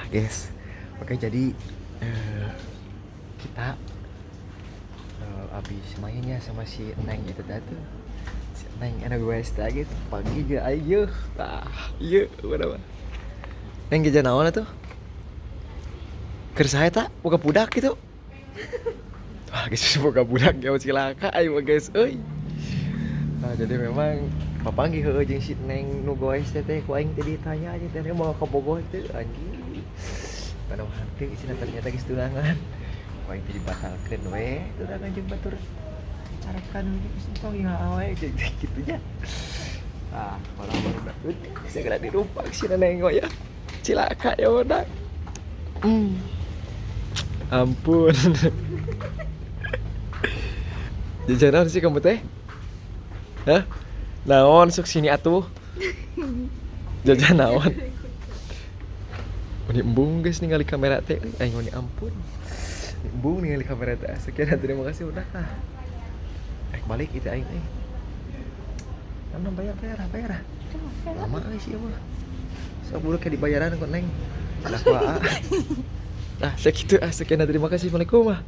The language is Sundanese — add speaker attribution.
Speaker 1: Guys. Oke, jadi kita abis mainnya sama si Neng itu tadi tuh. Si Neng enak gue tadi gitu. Pagi ge ayo. Tah, ieu udah mah. Neng jajan naon atuh? Keur saha eta? Boga budak gitu. Wah, guys, boga budak ya cilaka ayo guys euy. Nah, jadi memang papanggih heueuh jeung si Neng nu goes teh teh ku aing teh ditanya aja teh mau ke Bogor teh anjing. Mana hati cenah ternyata geus tunangan. Ku aing teh dibatalkeun we tunangan jeung batur carekan geus entong ieu we gitu nya. Ah, malah baru segera dirumpak si Neng ya. Cilaka ya udah. Ampun. Jajanan sih kamu teh? Hah? Naon sok sini atuh? Jajan naon? Ini embung guys ningali kamera teh. Aing ini ampun. Embung ningali kamera teh. Sekian dan terima kasih udah kah. Balik itu aing euy. Namna bayar bayar bayar. Lama euy sih mah. Sok buru kayak dibayaran kok Neng. Lah ku aa. Nah, segitu ah, sekian dan terima kasih. Assalamualaikum ah.